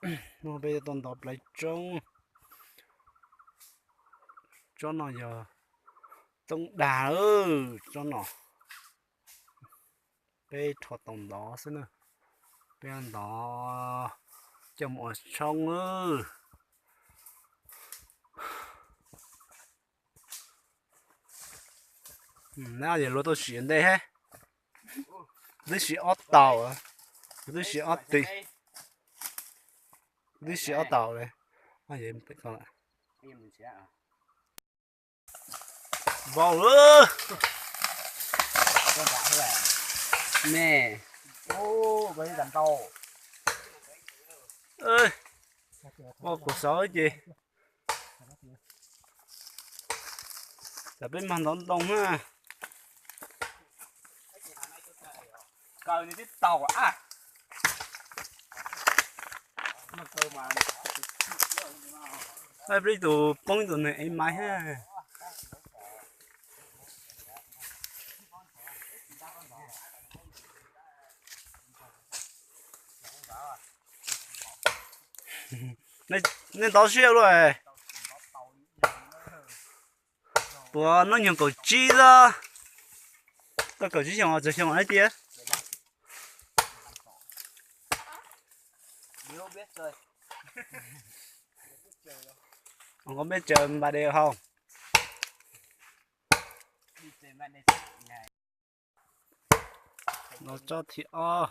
Hnub no peb yuav tuaj ntov plawv tsoob. Tsob no yog tsoob dag, tsob no peb rho tau ntov xwb na. Peb ntov coj mus ua tshoob. Nab, luag tau sim ntej he. Twb sim ob taus, twb sim ob teg, twb sim ob taus li. Vau lawm. Me, ua kuv xauv ces tam peb mag ntov ntoo na. Peb ib tug poob ib tug neeg ev maiv thiab. Nej ntov siab luaj. Puas hnub nyoog kaum tsib xwb, koj kaum tsib xyoo txog xyoo thiab tiag. Nqos peb tsaws npa de hau. Los tsob thib ob.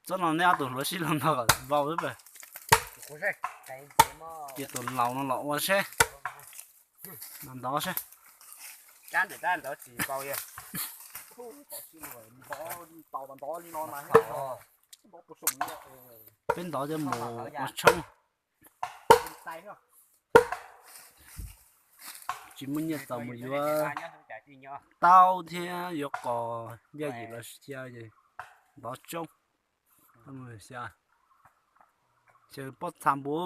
Tsob no nej ob tug hluav sib los nto kom vau xwb. Ces tus laus no los ua seb, los ntov seb. Peb ntov coj mus ua tshoob. Tsis muaj nyiaj txaus mus yuav taub thiab yuav qos yaj yim los xyaw es ntov tsoob. Xyaw pob txha npua.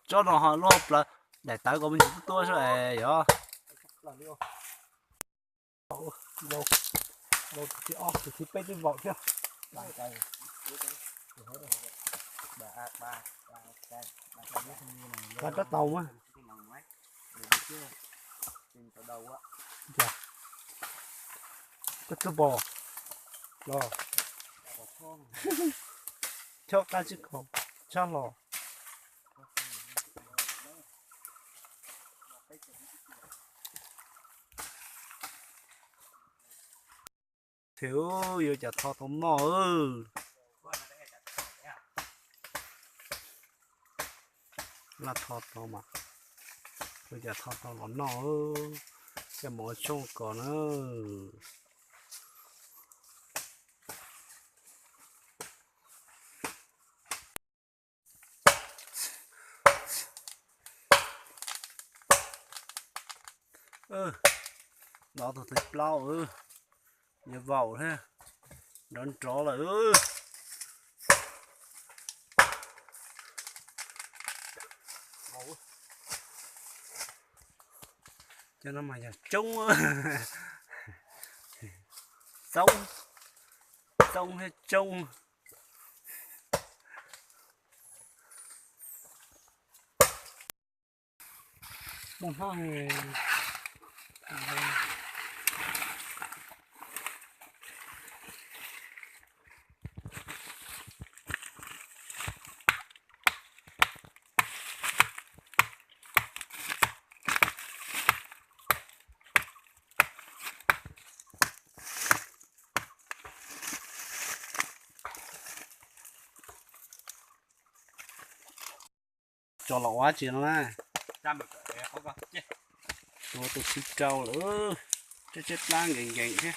Tsob no ho lub hauv plawv daim tawv ko me ntsis tuab tuab xwb es yog. Tus thib ob, tus thib peb twb vaum thiab. Koj rab taus mas. Koj txuj pom los chob qab tsib kaug tshab hlo. Ces yuav cas tho tau noj. Laj tho tau mas, yuav cas tho tau los noj, coj mus ua tshoob kos na. Nov tug thib plaub, yuav vaum thiab, nrov nrov lawm. Cov no mas yog tsoob, txoob, txoob thiab tsoob. Tso los ua tsi no na? Tua tus thib rau lawm, tseb tseb plab nkees nkees thiab.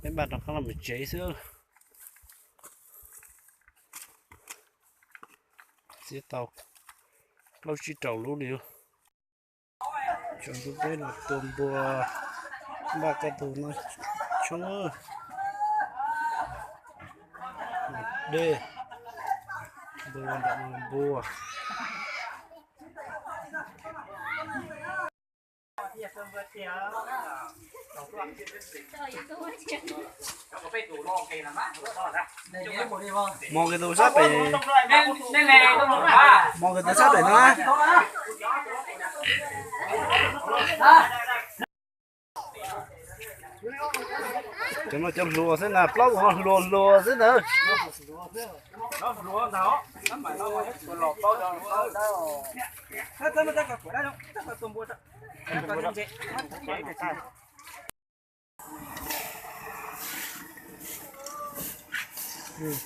Peb npaj rov qab los mus tsev xwb. Txiav tau plaub tsib rau lub li. Tsaus ntuj peb los tua npua, npaj kaj ntug noj tshoob, mus dej, npua nram no npua. Mos kws tus sab pem, mos kws tus sab pem no. Cov no cov hluas xwb na, plaub tus no hluas hluas xwb ntag.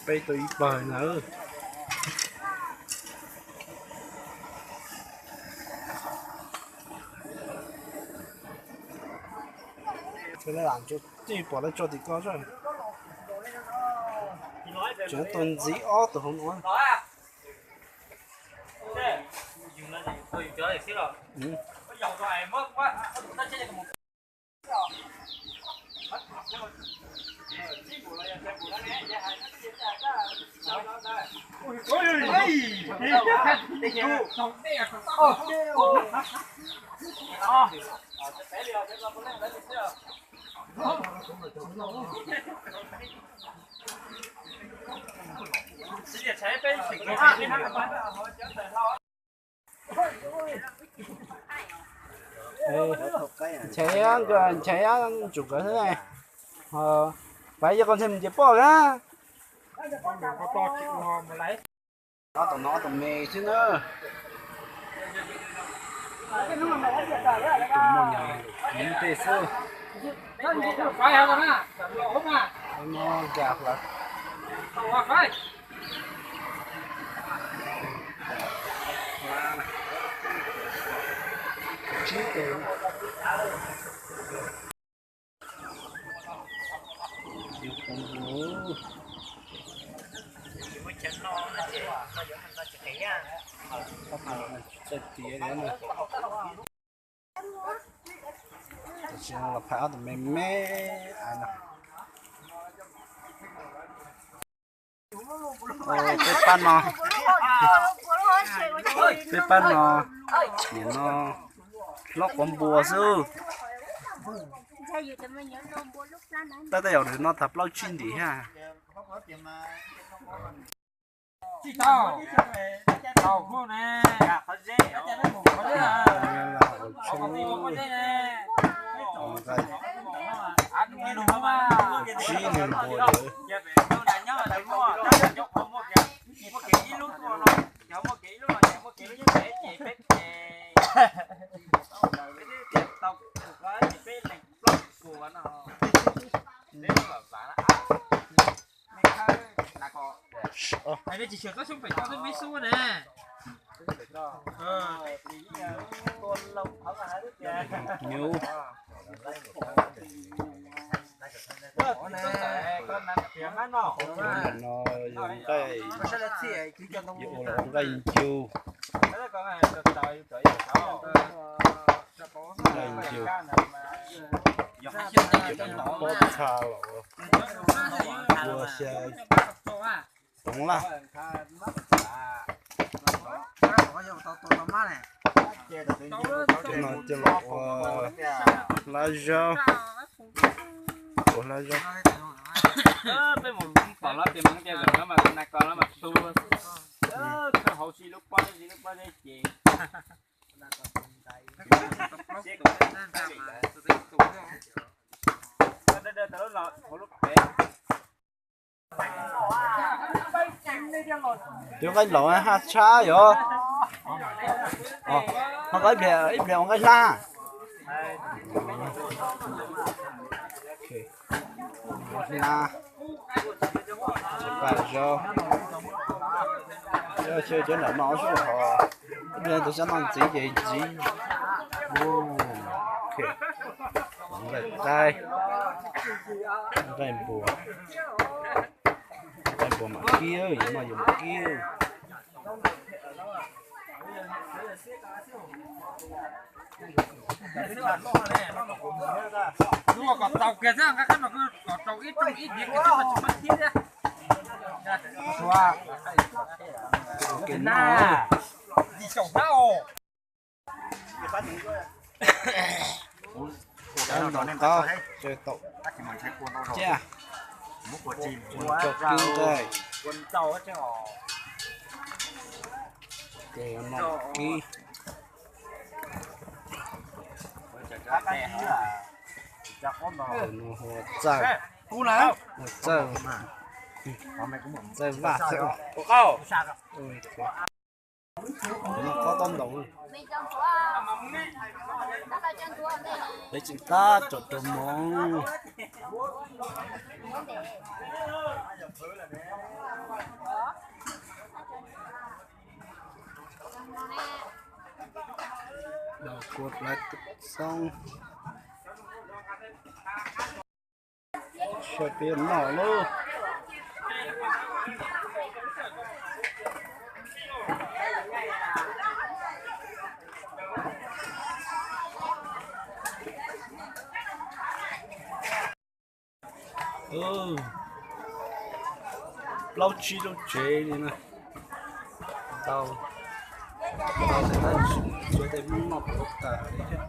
Peb tau ib pawg na. Tij pom lawv tso tim ko, tseem tau ntxiv ob tug hauv no. Nchaiv, nchaiv tsum kawg xwb ne. Pab yog qhov ntxhais mus nce poj na. Ob tug no ob tug me xwb na. Tus muaj nyob tej xwb. No nkag hlawv. Tsib tus. Txawj tiav li na. Tam sim no los phais ob tug me me av no. Peb pab no, peb pab no, nim no hlob quav npua xwb. Tab tab yog no tag plaub tsib ntim thiab. Tsib nws npua lawm. Nyuj. Ua ntawm no yog nqaij, yuav ua los ua nqaij ncug. Nqaij ncug, pob txha los ua xya toov laj. Cov no coj los ua hlab zaub, ua hlab zaub. Cov nqaij laus haj tshab yom. Ho ib pliag ib pliag ua nqaij hlab. Hlab, paj zaub, cov nram no xwb ho, ib pliag tus xyov no ntxiv ces ntxiv. Nqaij qaib. Nqaij npua, nqaij npua mam kib, yuav noj yuav mam kib. Kom tau kiag xwb, nqa qab no kom tau ib rooj ib diav kiag xwb mas tsis muaj tib thiab. Ua kev noj. Qaub ntaus qaub, ces tau ciaj, tau kib nqaij, ces yuav noj kib. Tus no hu ua Txawj, hu ua Txawj, Txawj Vaj xwb. Tus no qaub tab ntaus. Peb tseem tab tom rau hmoov. Daus kua plawv xoob. Sawv peb noj lauj. Plaub tsib lub tsev li na. Tau, tau tej tab tsuav tej Hmoob noj puas tawm li thiab.